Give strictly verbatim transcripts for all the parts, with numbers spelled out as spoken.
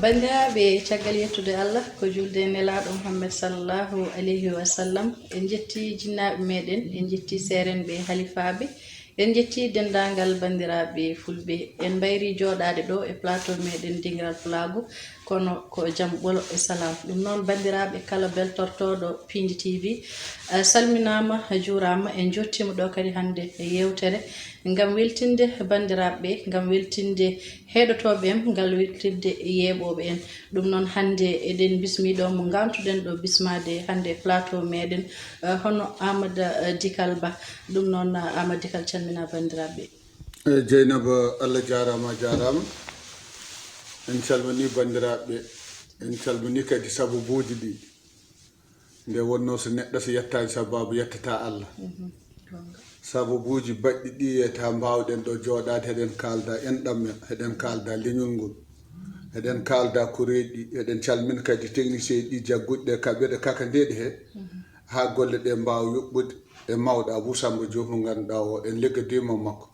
Banndiraaɓe, caggal yettude Allah, ko juulde e Nelaaɗo Muhammad sallallahu alayhi wa sallam, en njetti jinnaaɓe meɗen, en njetti seerenɓe e halifaaɓe, en njetti denndaangal banndiraaɓe fulɓe. En mbayri jooɗaade ɗo e plateau meɗen Dingiral Pulaagu, kono ko jam ɓolo e salaam. Ɗum noon, banndiraaɓe, kala beltortooɗo Piindi T V, eh, salminaama, juuraama. En njottiima ɗo kadi hannde e yeewtere ngam weltinde banndiraaɓe, ngam weltinde heɗotooɓe en, ngam weltinde yeeɓooɓe en. Ɗum noon, hannde eɗen bismii ɗo mo ngaamtuɗen ɗo bismaade hannde e plateau meɗen, eh, hono Aamada, eh, Dikal Ba. Ɗum noon, eh, Aamada Dikal, calminaa banndiraaɓe. Eyi, Jeynaba, Allah jaaraama, a jaaraama. En calminii banndiraaɓe, en calminii kadi sababuuji ɗi. Nde wonnoo so neɗɗo so yettaani sabaabu, yettataa Allah. Sababuuji baɗɗi ɗi e taa mbaawɗen ɗo jooɗaade, heɗen kaalda enɗam men, heɗen kaalda leñol ngol, heɗen kaalda koreeji ɗi, heɗen calmina kadi technicien ji ɗi jagguɗi ɗe kaɓirɗe kakandeeɗi he, haa golle ɗe mbaawa yuɓɓude e mawɗo Abou Samba Diop mo ngannduɗaa o, en liggodiima e makko.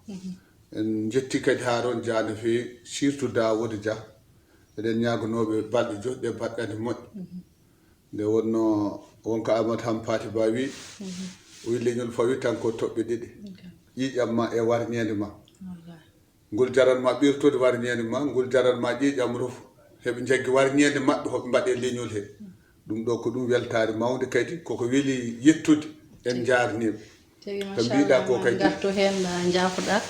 En njetti kadi Harouna Dia no feewi, surtout Daouda Dia. Eɗen ñaaganooɓe balɗe joɗɗe, baɗɗe moƴƴe. Nde wonnoo wonko Amadou Hampati Ba wi, o wi leñol fawi tan ko toɓɓe ɗiɗi. Ƴiiƴam ma e warñeende ma. Ngol jaran ma ɓirtude warñeende ma, ngol jaran ma ƴiiƴam rufu. Heɓe njaggi warñeende maɓɓe, hoɓe mbaɗe leñol he. Ɗum ɗo ko ɗum weltaare mawnde kadi, koko weli yettude. En njaarniima. Tigi, ko mbiɗa ko kadi. Ngartu heen, njaafoɗa.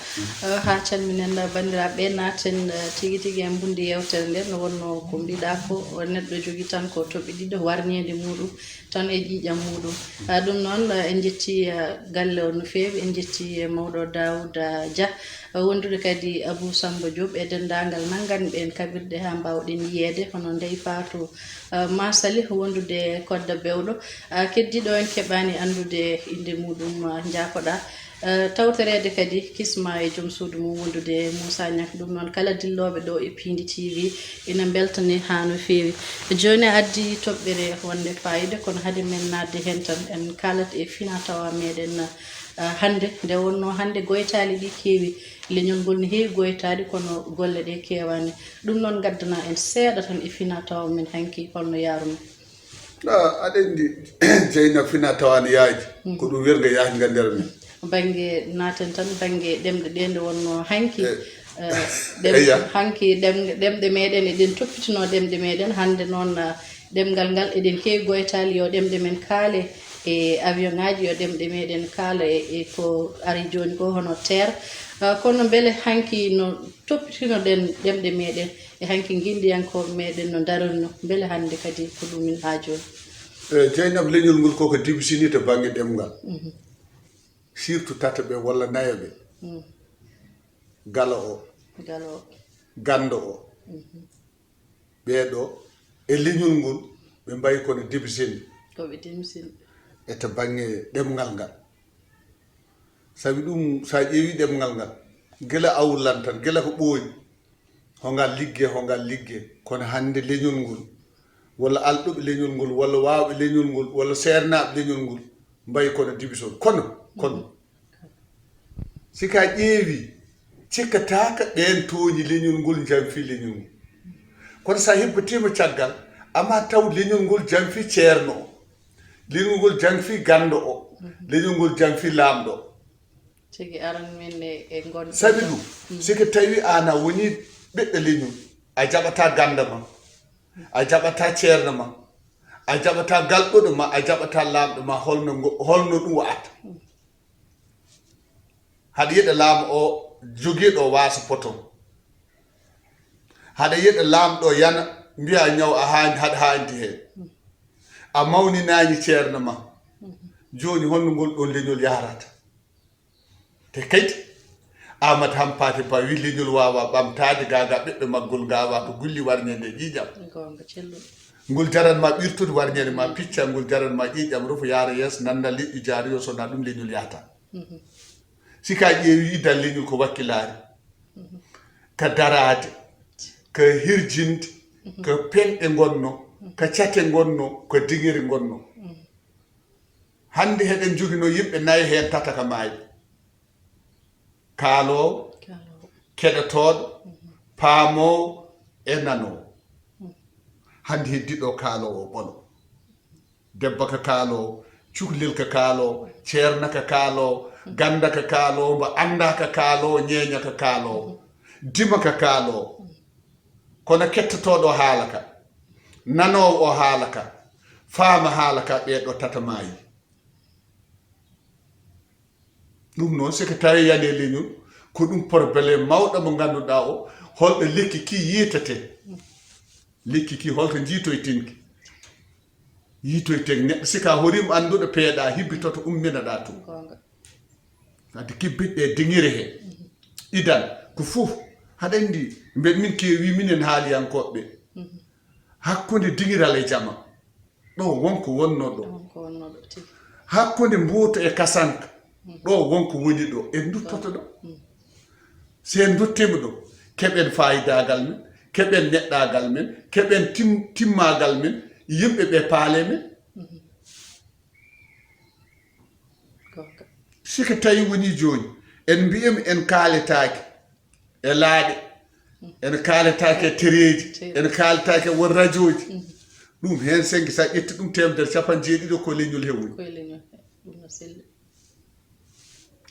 Eh, haa calminen banndiraaɓe, naaten, eh, tigi tigi en mbundi yeewtere nde, no wonno ko mbiɗa ko, neɗɗo jogi tan ko toɓɓe ɗiɗo warñeende muɗum tan e ƴiiƴam muɗum. Ah, ɗum noon, eh, en njetti, eh, galle o no feewi, en njetti, eh, mawɗo Daouda Dia, eh, wondude kadi Abou Samba Diop e denndaangal nannganɓe en kaɓirɗe haa mbaawɗen yiyeede, hono Ndey Fatou, eh, Masali, wondude Kodda Bewɗo. Ah, keddiiɗo en keɓaani anndude innde muɗum, ah, njaafoɗa. Eh, tawtoreede kadi kisma e joom suudu mum wondude Moussa Niang. Ɗum noon, kala dillooɓe ɗo e Piindi T V ina mbeltanii haa no feewi. Jooni a addi toɓɓere wonde faayiida, kono hade men naatde heen tan, en kaalat e finaa tawaa meɗen, eh, hannde. Nde wonnoo hannde goytaali ɗi keewi, leñol ngol ne heewi goytaali, kono golle ɗe keewaani. Ɗum noon, ngaddana en seeɗa tan e finaa tawaa men hanki, holno yaarunoo? Ah, aɗa anndi, Jeynaba, finaa tawaa ne yaaji. Ko ɗum wernga yaaji nga nder men. Bannge naaten tan, bannge ɗemɗe ɗe nde wonnoo hanki, eh, ɗem-, hanki ɗem-, ɗemɗe meɗen, eɗen toppitino ɗemɗe meɗen. Hannde noon, ah, ɗemngal ngal eɗen keewi goytaali, yo ɗemɗe men kaale e avion ŋaaji, yo ɗemɗe meɗen kaale e, e ko ari jooni ko hono teer. Ah, kono mbele hanki no toppitinoɗen ɗemɗe meɗen e hanki nginndiyankooɓe meɗen no ndarirno, mbele hannde kadi ko ɗum min haajoo? Eh, Jeynaba, leñol ngol koko dibisini to bannge ɗemngal. Surtout tataɓe walla nayaɓe. Galo o, Galo o. Ganndo o. Ɓeeɗo e leñol ngol ɓe mbayi kono dibisini. Ko ɓe dibisini. E to bannge ɗemngal ngal. Sabi ɗum, so a ƴeewi ɗemngal ngal, gila awlan tan, gila ko ɓooyi, ho ngal ligge, ho ngal ligge. Kono hannde leñol ngol, walla alɗuɓe leñol ngol, walla waawɓe leñol ngol, walla seernaaɓe leñol ngol, mbayi kono dibisol. Kono, kono, si ka ƴeewi, cikkataaka ɓeen tooñi leñol ngol, njamfi leñol ngol. Kono so a hebbitiima caggal, ama taw leñol ngol jamfi ceerno o, leñol ngol jamfi ganndo o, leñol ngol jamfi laamɗo o. Tigi aran min e, e ngon. Sabi ɗum, si ko tawi aan a woni ɓiɗɗo leñol, a jaɓata gannda ma, a jaɓata ceerno ma, a jaɓata galɗuɗo ma, a jaɓata laamɗo ma, holno ngo, holno ɗum wa'ata? Haɗa yiɗa laamu o jogiiɗo waaso potom. Haɗa yiɗa laamɗo yana, mbiya ñaw a haañ-, haɗa haañdi heen. A mawninaani ceerno ma. Jooni, holno ngol ɗoon leñol yahrata? Te kadi, Aamadu Hampaate Ba wi leñol waawaa ɓamtaade, gaa gaa ɓiɓɓe maggol ngaawaa ko gulli warñeende ƴiiƴam. Goonga, celluɗo. Ngol jaran ma ɓirtude warñeende ma picca, ngol jaran ma ƴiiƴam rufu yaara yeeso, nannda liƴƴi jaari yo, so wonaa ɗum leñol yahata. Si ka ƴeewi iddal leñol ko wakkilaare, ka daraade, ka hirjinde, ka penɗe ngonno, ka cate ngonno, ka diŋiri ngonno. Hannde heɗen joginoo yimɓe nayo heen, tata ka maayi. Kaaloowo, keɗotooɗo, paamoowo e nanoowo. Hannde heddi ɗo kaaloowo ɓolo. Debbo ka kaaloowo, cuklel ka kaaloowo, ceerno ka kaaloowo, gannda ka kaaloowo, mbo annda ka kaaloowo, ñeeña ka kaaloowo, dima ka kaaloowo. Kono kettotooɗo haala ka, nanoowo o haala ka, faama haala ka, ɓee ɗo tata maayi. Ɗum noon, si ko tawi yani e leñol, ko ɗum problème mawɗo mo ngannduɗaa o, holɗo lekki ki yiytetee? Lekki ki holto jiitoytinki? Yiitoyten neɗɗo, si ka horiima annduɗo peeɗa, hibbitoto, umminaɗa tun. Goonga. Kadi kibbitɗe e diŋire he. Idan, ko fof, haɗa anndi, mbe-, min keewi minen haaliyankooɓe. Hakkunde diŋiral e jama. Ɗo wonko wonnoo ɗo. Ɗo wonko wonnoo ɗo, tigi. Hakkunde mbuuto e kasanka. Ɗo wonko woni ɗo. En nduttoto ɗo. Mm. Si en nduttiima ɗo, keɓen faayidaagal men, keɓen neɗɗaagal men, keɓen tim-, timmaagal men, yimɓe ɓe paale men. Mhm. Goonga. Si ko tawi woni jooni, en mbi'ii en kaaletaake e laaɗe, en kaaletaake e tereeji, en kaaletaake e won rajooji. Mhm. Ɗum heen sengi, so a ƴetti ɗum, teemedere capanɗe jeeɗiɗi ko leñol he woni. Ko e leñol he. Ɗum no selli.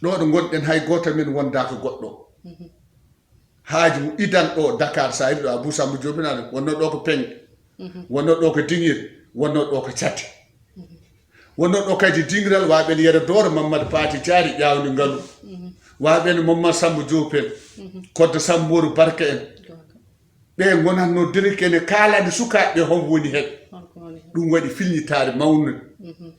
Ɗo ɗo ngonɗen, hay gooto men wondaaka goɗɗo. Mhm. Haaju idan ɗo Dakar, so a ari ɗo Abou Samba Diop nani, wonno ɗo ko Peŋ, mhm, wonno ɗo ko Diŋir, wonno ɗo ko Cate. Mhm. Wonno ɗo kadi diŋiral, wa ɓen Yero Dooro, Mammadu Paati Jaari, Ƴaawdi Ngalu. Mhm. Wa ɓen Mammadu Samba Diop en, mhm, Koddo Samba Mooru Barka en. Goonga. Ɓe ngonatno dirike ne kaalande sukaaɓe hon woni hen. Hon ko woni hen. Ɗum waɗi filñitaare mawnde. Mhm.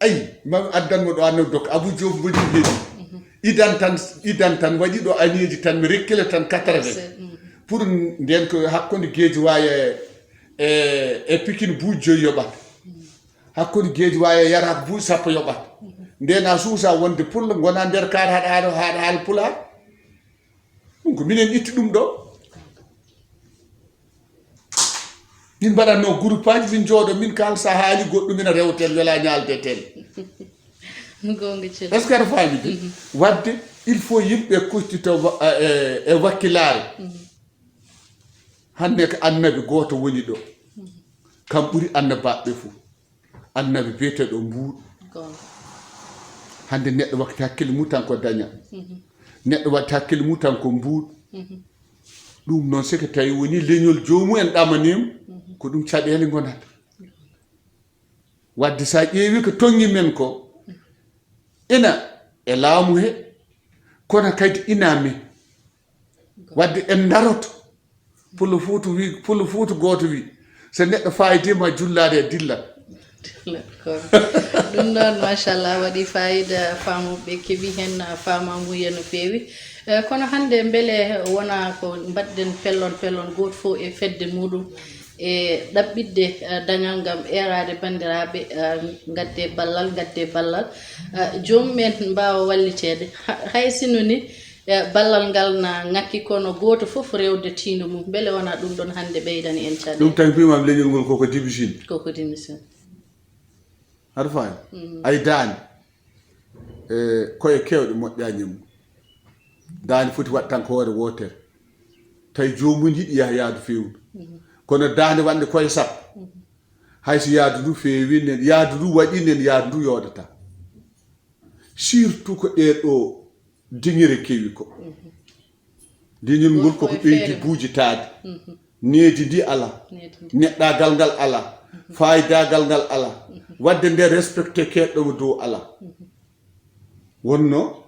Ayi, ma mi addan mo ɗo anno dok Abou Diouf mbo ɗum heedi. Mhm. Idan tan, idan tan waɗi ɗo añeeji tan mi rekkile tan quatre-vingts. C'est, mhm. Pour nden ko hakkunde Guédiawaye e, e, e Pikine buuji joyi yoɓat. Mhm. Hakkunde Guédiawaye e Yaraak buuji sappo yoɓat. Mhm. Nden a suusa wonde pullo ngona nder kaar haɗa, haɗa, haɗa haala pulaar. Ɗum ko minen itti ɗum ɗo. Min mbaɗatno groupe aji, min jooɗo, min kala sa haali goɗɗum ina rewa tel, wela ñaalde tel. Goonga, Ceerno. Est-ce que aɗa faami de? Mhm. Wadde, il faut yimɓe koccito wa-, e, e wakkilaare. Mhm. Hannde ko annabi gooto woni ɗo. Mhm. Kam ɓuri annabaaɓe fof. Annabi biyeteeɗo mbuuɗo. Goonga. Hannde neɗɗo wakkati hakkille mum tan ko daña. Mhm. Neɗɗo waɗta hakkille mum tan ko mbuuɗo. Mhm. Ɗum noon, si ko tawi woni leñol joomum en ɗamaniima, mhm, ko ɗum caɗeele ngonata. Wadde so a ƴeewi ko toŋŋi men ko, ina e laamu he, kono kadi ina men. Wadde en daroto. Pullo Fuuta wi, Pullo Fuuta gooto wi, so neɗɗo faayidiima jullaade e dilla. Dilla, ko ɗum ɗon, machallah, waɗi fayida, faamuɓe keɓi heen faamamuya no feewi. Eh, kono hannde mbele wona ko mbaɗden pellon pellon, gooto fof e fedde muɗum, e ɗaɓɓitde, eh, dañal ngam eeraade banndiraaɓe, eh, ngadde ballal, ngadde ballal, eh, joom men mbaawa walliteede. Ha-, hay sino ni, e, ballal ngal na ŋakki, kono gooto fof rewde tiindo mum. Mbele wona ɗum ɗon hannde ɓeydani en caɗeele? Ɗum tan mbimam leñol ngol koko démission. Koko démission. Aɗa faami? Mm. Ay daande. E, koye keewɗe moƴƴaani e mum. Daande foti waɗ tan ko hoore wootere. Tawi joomum yiɗi yaha yaadu feewdu. Mm. Kono daande wonde koye sappo. Mm. Hay so yaadu ndu feewi nen, yaadu ndu waɗi nen, yaadu ndu yooɗata. Surtout ko ɗee ɗo diŋire kewi ko. Mhm. Leñol ngol koko ɓeydi buujitaade. Mhm. Needi ndi alaa. Needi ndi. Neɗɗaagal ngal alaa. Mhm. Faayidaagal ngal alaa. Mhm. Wadde nde respecté keeɗɗo mo dow alaa. Mhm. Wonno,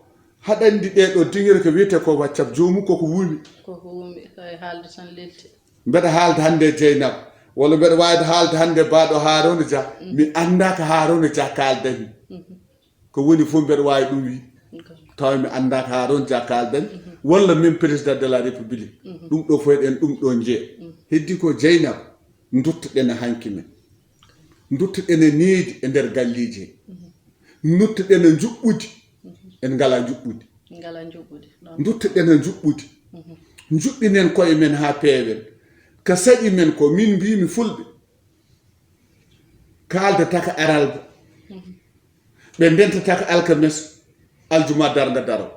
haɗa anndi ɗee ɗo diŋire ko wiyetee ko WhatsApp, joomum koko wuumi. Koko wuumi, kay haalde tan lelti. Mbeɗa haalda hannde e Jeynaba, walla mbeɗa waawi haalde hannde e baaɗo Haaruna Dia, mhm, mi anndaa ko Haaruna Dia kaaldani. Mhm. Ko woni fof mbeɗa waawi ɗum wii. Tawa mi anndaa ko Haaruna Dia kaaldani, mhm, walla min président de la République. Mhm. Ɗum ɗo fof eɗen ɗum ɗo njee. Mhm. Heddi ko Jeynaba, nduttoɗen e hanki men. Nduttoɗen e needi e nder galleeji he. Mhm. Nduttoɗen e njuɓɓudi. Mhm. En ngalaa njuɓɓudi. En ngalaa njuɓɓudi. Ɗon. Nduttoɗen e njuɓɓudi. Mhm. Njuɓɓinen koye men haa peewen. Ko saɗi men ko min mbiimi fulɓe. Kaaldataka aralba. Mhm. Ɓe ndentataka alkames, aljuma darnga daro.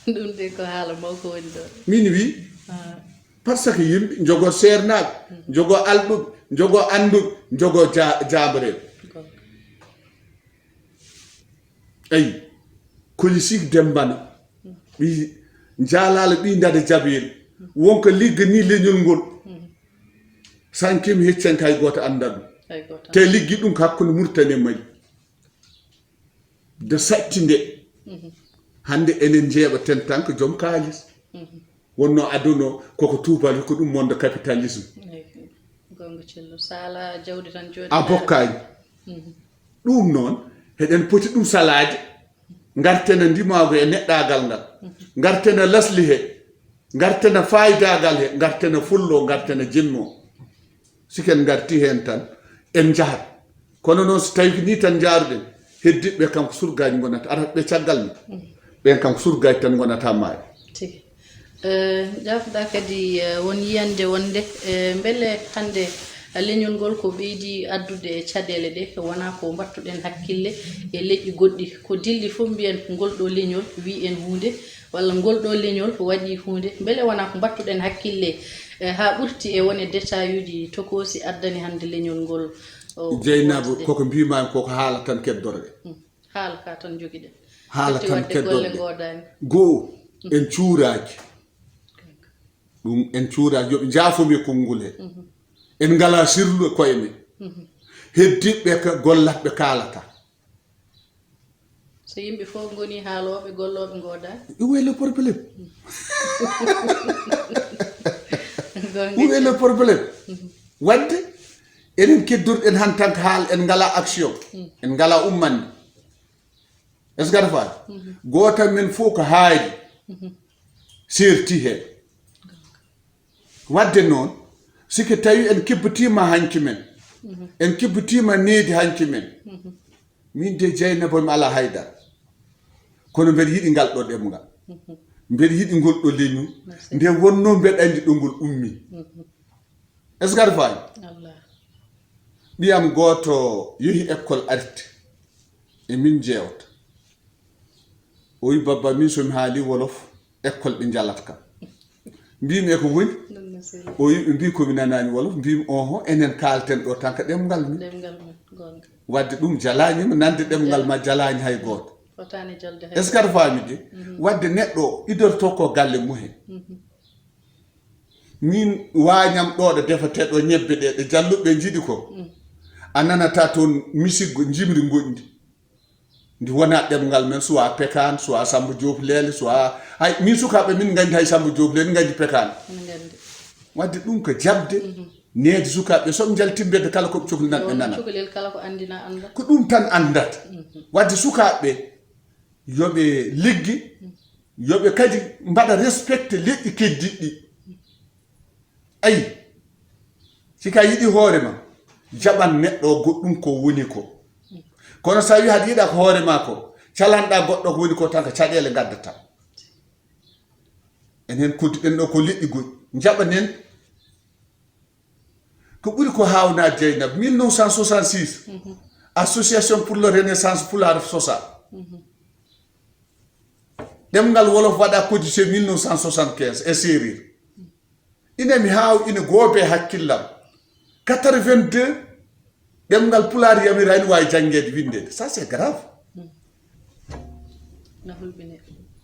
Ɗum de ko haala mawko woni ɗo. Min wi, ah, Parce que yimɓe jogo seernaaɓe, jogo alɗuɓe, jogo annduɓe, jogo ja- jaambareeɓe. Eyi, koli sik dembana ɓi jaalaala ɓi ndada jabeeli. Wonko liggani leñol ngol. Sankimi heccen kay gooto anndan ɗum. Te liggi ɗum ko hakkunde Murtani e Mali. De satti nde. Hannde enen njeeɓa ten tan ko joom kaalis. Wonno adono koko tuubal ko ɗum monde capitalisme. Gonga cello sala jawdi tan joni. A bokkaani. Ɗum noon, heɗen poti ɗum salaade. Ngartena ndimaagu e neɗɗaagal ngal. Ngartena lasli he. Ngartena faayidaagal he. Ngartena fullo, ngartena jinno. Siken ngarti heen tan, en njahat. Kono noon so tawii ko nii tan njaaruɗen, heddiiɓe ɓe kam ko surgaaji ngonata, arata ɓe caggal men. Ɓeen kam ko surgaaji tan ngonata maayo. Tigi. Jaafoɗa kadi won yiyande wonde mbele hannde leñol ngol ko ɓeydi addude caɗeele ɗe wonaa ko mbattuɗen hakkille e leƴƴi goɗɗi. Ko dilli fof mbiyen ngol ɗo leñol wii en huunde walla ngol ɗo leñol waɗi huunde. Mbele wonaa ko mbattuɗen hakkille haa ɓurti e wone détail uji tokoosi addani hannde leñol ngol. Jeynaba, koko mbiimaami koko haala tan keddorɗe. Haala ka tan njogiɗen. Haala tan keddorɗe. Goo, en cuuraaki. Ɗum en cuuraaki, yoɓe njaafomi e konngol he. En ngalaa sirlu e koye men. Heddiiɓe ka gollat ɓe kaalata. So yimɓe fof ngoni haalooɓe gollooɓe ngoodaani. Où est le problème? Où est le problème? Wadde eɗen keddorɗen han tan ko haal, en ngalaa action, en ngalaa ummande. Est-ce que aɗa faami? Gooto men fof ko haali seerti heen. Wadde noon, sike tawi en kibbitiima hanki men, en kibbitiima needi hanki men, min de Jeynaba mi alaa haydara. Kono mbeɗa yiɗi ngal ɗo ɗemngal. Mbeɗa yiɗi ngol ɗo leñol. Nde wonnoo mbeɗa anndi ɗo ngol ummii. Est-ce que aɗa faami? Ɓiyam gooto yehi école arti e min jeewta. O wi babba min so mi haali wolof école ɓe njalat kam. Mbimi e ko woni? O wi ɓe mbi komi nanani wolof, mbimi oho enen kalten ɗo tan ko ɗemngal min. Wadde ɗum jalañima nande ɗemngal ma jalañi hay gooto. Est-ce que aɗa faami de? Wadde neɗɗo idorto ko galle mumen. Min waañam ɗo ɗo defete ɗo ñebbe ɗe ɗe jalluɓe njiɗi ko a nanata toon misiggo njimri goɗndi ndi wona ɗemngal men soit pekaan soit samba joof leele soit hay min sukaaɓe min nganndi hay samba joof leele nganndi pekaan. Wadde ɗum ko jaɓde needi sukaaɓe soɓe njalti mbedda kala koɓe cokli nan ɓe nana. Ko ɗum tan anndata. Wadde sukaaɓe yoɓe liggi yoɓe kadi mbaɗa respecte leƴƴi keddiɗi. Ayi, sika yiɗi hoore ma jaɓan neɗɗo goɗɗum ko woni ko. Kono sa wi haɗa yiɗa ko hoore ma ko calanɗa goɗɗo ko woni ko tan ko caɗele gaddata. Enen koddiɗen ɗo ko leƴƴi goɗɗi jaɓanen. Ko ɓuri ko hawna Jeynaba mille neuf cent soixante-six, association pour la renaissance pulaar sosa. Ɗemngal wolof waɗa codifié mille neuf cent soixante-quinze e seerir. Ina mi haaw ina goobe hakkillam. Quatre-vingt-deux ɗemngal pulaar yamira ina waawi janngeede winndeede, ça c'est grave.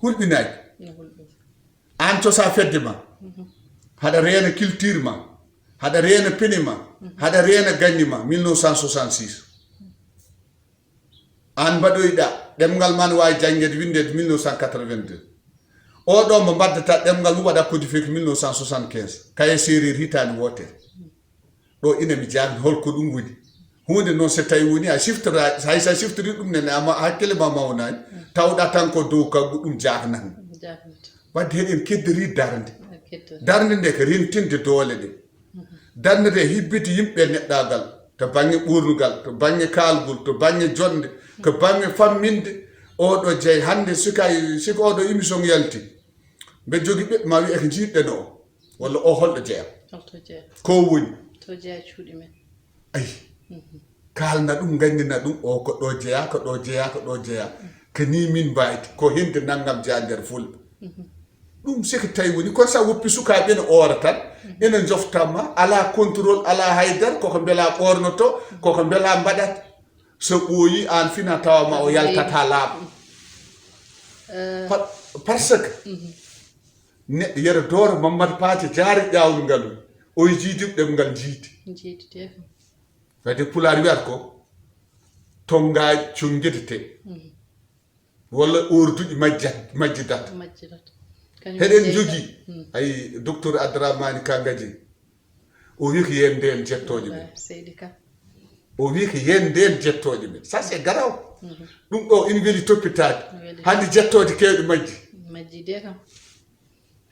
Hulɓinaaki. Aan cosa fedde ma, haɗa reena culture ma, haɗa reena pene ma, haɗa reena gaññi ma mille neuf cent soixante-six. Aan mbaɗoyɗa ɗemngal ma no waawi janngeede winndeede mille neuf cent quatre-vingt-deux. Oɗo mo mbaddata ɗemngal mum waɗa codifié ko mille neuf cent soixante-quinze kaye seerir hitaani wootere. Ɗo ina mi jaabni holko ɗum woni. Huunde noon so tawi woni a siftora hay sa siftiri ɗum nene ama hakkille ma mawnaani tawɗa tan ko dow kaggu ɗum jaabnan. Wadde heɗen keddori darnde. Darnde nde ko rentinde doole ɗe. Darnde nde hibbiti yimɓe neɗɗaagal to bannge ɓoornugal, to bannge kaalgol, to bannge jonde, to bannge famminde. Oɗo jeyi hannde sika sika oɗo émission yalti mbe jogi ɓe ma wiye ko jiiɗɗen o walla o holɗo jeya. Ko woni? To jeya cuuɗi men. Ayi, kaalna ɗum, nganndina ɗum o ko ɗo jeya, ko ɗo jeya, ko ɗo jeya. Ko ni min mbayti, ko hinde nanngam jeya nder fulɓe. Ɗum siki tawi woni kon sa woppi sukaaɓe ene oora tan, ene njofta ma, alaa contrôle, alaa haydara, koko mbela ɓoornoto, koko mbela mbaɗat. So ɓooyi aan fina tawa ma o yaltat haa laaɓa. Par- parce que neɗɗo yero dooro Mammad Paate jaari ƴaawol ngal, o jiidi ɗemngal jiidi. Jiidi te kam. Kadi pulaar wiyata ko tonngaay cunngidete. Walla orduɗi majjat majjidat. Majjidat. Kañum eɗen jeeyta. Njogii ay docteur Abdourahmane Kangaji, o wi ko yende en jettooje men. Seydi Ka. O wi ko yende en jettooje men, ça c'est grave. Ɗum ɗo ina weli toppitaade. Weli. Hannde jettooje keewɗe majji. Majji de kam.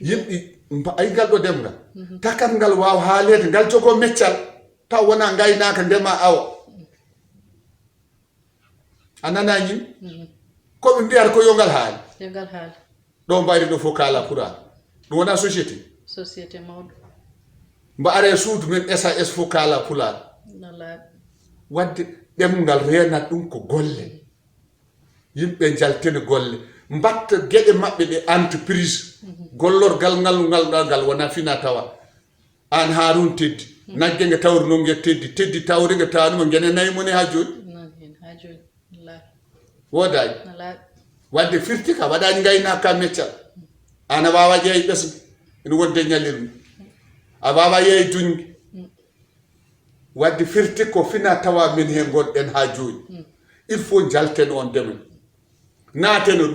Yimɓe mba- ay ngal ɗo demngal, takat ngal waawa haaleede, ngal jogoo meccal, taw wonaa ngaynaaka, ndema, awa. A nanaani? Ko ɓe mbiyata ko yo ngal haal. Yo ngal haal. Ɗo mbayri ɗo fof kaala pulaar. Ɗum wonaa société. Société mawɗo. Mba are suudu men S A S fof kaala pulaar. Nalaaɗo. Wadde ɗemngal reenat ɗum ko golle. Yimɓe njaltene golle. Mbatta geɗe maɓɓe ɗe entreprise. Gollorgal ngal ngal ɗo ngal wonaa fina tawa. Aan Haarun teddi. Nagge nge tawruno nge teddi, teddi tawri nge tawanuma ngene nayi mone haa jooni. Nan heen haa jooni. Wallaahi. Woodaani. Alaa. Wadde firti ka waɗaani ngaynaaka ka meccal. Ana waawa ƴeewi ɓesnge. Ina wonde ñalirmi. A waawa ƴeewi duñnge. Wadde firti ko fina tawa men heen ngonɗen haa jooni. Il faut njalten on demen. Naaten on.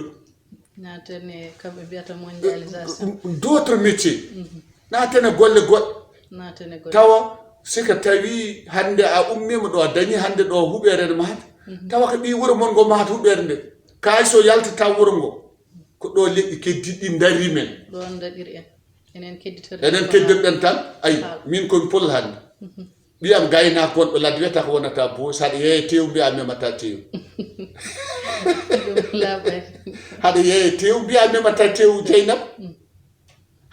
Naaten e kamɓe mbiyata mondialisation. D'autres métiers. Naaten e golle goɗɗe. Naaten e golle. Tawa sika tawi hannde a ummiima ɗo, a dañi hannde ɗo huɓeere ne mahata. Tawa ko ɓii wuro mon ngo mahata huɓeere nde. Kaay so yaltata wuro ngo. Ko ɗo leƴƴi keddiɗi ɗi ndarii men. Ɗo ndaɗiri en. Enen kedditorɗen. Enen keddirɗen tan. Ayi, min komi pol hannde. Ɓiyam gaynaako gonɗo ladde wiyata ko wonata bo, so aɗa yeeya teewu mbiya a memata teewu. Ɗum laaɓay. Haɗa yeeya teewu mbiya a memata teewu Jeynab.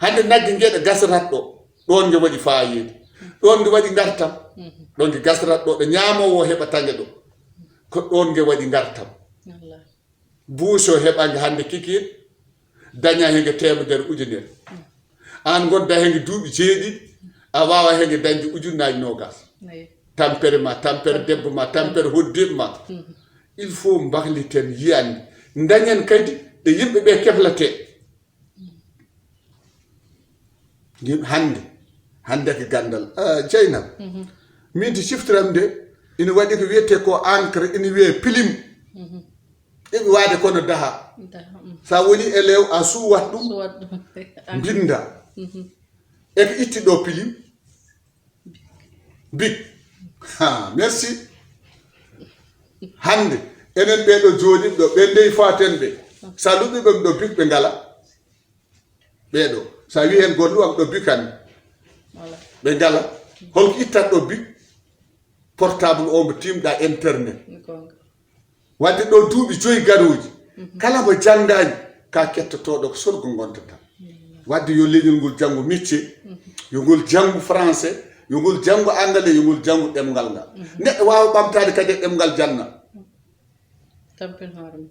Hannde nagge ngeɗe gasatat ɗo. Ɗoon nge waɗi faayiida. Ɗoon nge waɗi ngartam. Ɗoon nge gasatat ɗo. Ɗo ñaamoowo o heɓata nge ɗo. Ko ɗoon nge waɗi ngartam. Wallaahi. Buuso heɓa nge hannde kikiiɗe, daña heen nge teemedere ujunere. Aan ngonda heen nge duuɓi jeeɗiɗi, a waawa heen nge dañde ujunnaaji noogaas. Eyi. Tampere ma, tampere debbo ma, tampere hoddiiɓe ma. Il faut mbakliten yiyannde. Dañen kadi ɗo yimɓe ɓe kefletee. Ngim hannde, hannde ko ganndal. Ah, Jeynab, min to ciftiram nde, ina waɗi ko wiyetee ko encre, ina wiyee pilim. Eɓe waade kono daha. Daha, mm. Sa woni élève, a suwat ɗum, suwat ɗum. Mbinda. E ko itti ɗo pilim? Bik. Ha, merci. Hannde, enen ɓee ɗo jooɗiiɓe ɗo, ɓe ndey faten ɓe. Sa luɓi ɓe ɗo bik ɓe ngala. Ɓee ɗo. Sa wi heen goɗɗo am ɗo bik hannde. Wala. Ɓe ngala. Holko ittat ɗo bik? Portable o mo tiimɗa internet. Goonga. Wadde ɗo duuɓi joyi garooji. Kala mo janngaani, ka kettotooɗo ko sorgo ngontata. Wadde yo leñol ngol janngu métier, yo ngol janngu français, yo ngol janngu anglais, yo ngol janngu ɗemngal ngal. Neɗɗo waawa ɓamtaade kadi e ɗemngal jannal. Tampin hoore mum.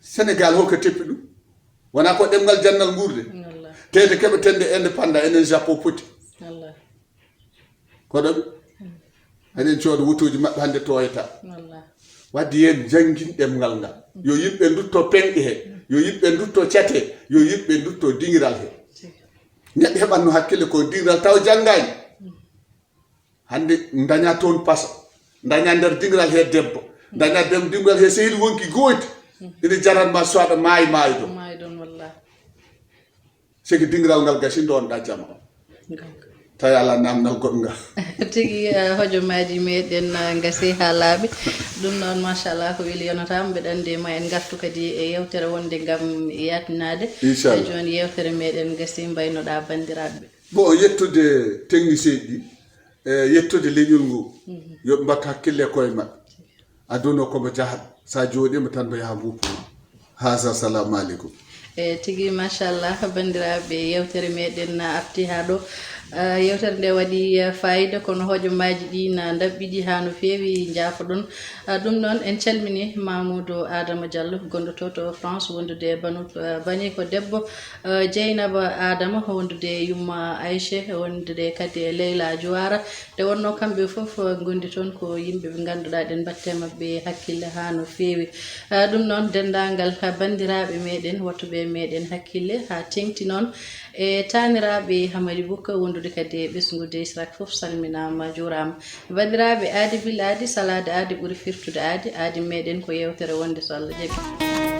Sénégal holko teppi ɗum? Wonaa ko ɗemngal jannal nguurde? Wallaahi. Teyde keɓeten nde indépendant enen Japon poti. Wallaahi. Kono ɓe, eɗen cooda wotooji maɓɓe hannde tooyata. Wallaahi. Wadde yen njanngin ɗemngal ngal. Yo yimɓe ndutto peŋɗe he, yo yimɓe ndutto cate, yo yimɓe ndutto diŋiral he. Neɗɗo heɓatno hakkille ko diŋiral taw janngaani. Hannde daña toon paso, daña nder diŋiral he debbo, daña nder diŋiral he sehil wonki gooti. Ina jaran ma so aɗa maayi maayi ɗo. Maayi ɗon, wallaahi. Seki diŋiral ngal gasi, ndonɗa jama. Tawi ala namdal goɗngal. Tigi, eh, hojomaaji meɗen, eh, ngasi haa laaɓi. Ɗum noon, machallah, ko weli yonata. Mbeɗa anndi ma en ngartu kadi e yewtere wonde ngam yaatinaade. Inchallah. Eh, jooni yewtere meɗen ngasi, mbaynoɗa banndiraaɓe. Bon, yettude technicien ji, e yettude leñol ngol. Yo ɓe mbattu hakkille e koye maɓɓe. Aduna ko mo jahat. Sa jooɗiima tan, mbo yaha mbo pour. Haasa, salamu aleykum. E tigi, machallah, banndiraaɓe, yewtere meɗen na arti haa ɗo. Ah, yewtere nde waɗi, eh, fayida, kono hojomaaji ɗi na ndaɓɓiɗi haa no feewi, njaafoɗon. Ah, ɗum noon, en calmini Mamoudou Adama Diallo, gonɗo to, to France, wondude e banu, eh, bani ko debbo, eh, Dieynaba Adama, wondude e yumma Aïcha, wondude kadi e Leyla Juwara. Nde wonno kamɓe fof, eh, ngondi toon ko yimɓe ɓe ngannduɗaa ɗen mbatte maɓɓe hakkille haa no feewi. Ah, ɗum noon, denndaangal, ah, banndiraaɓe meɗen, wattuɓe meɗen hakkille, haa teŋti noon e taaniraaɓe Hamadi Bukka, wondude kadi e ɓesngude Israk fof, salminaama, juuraama. Banndiraaɓe, aadi bil aadi, salaade aadi ɓuri firtude aadi, aadi meɗen ko yewtere wonde so Allah jaɓi.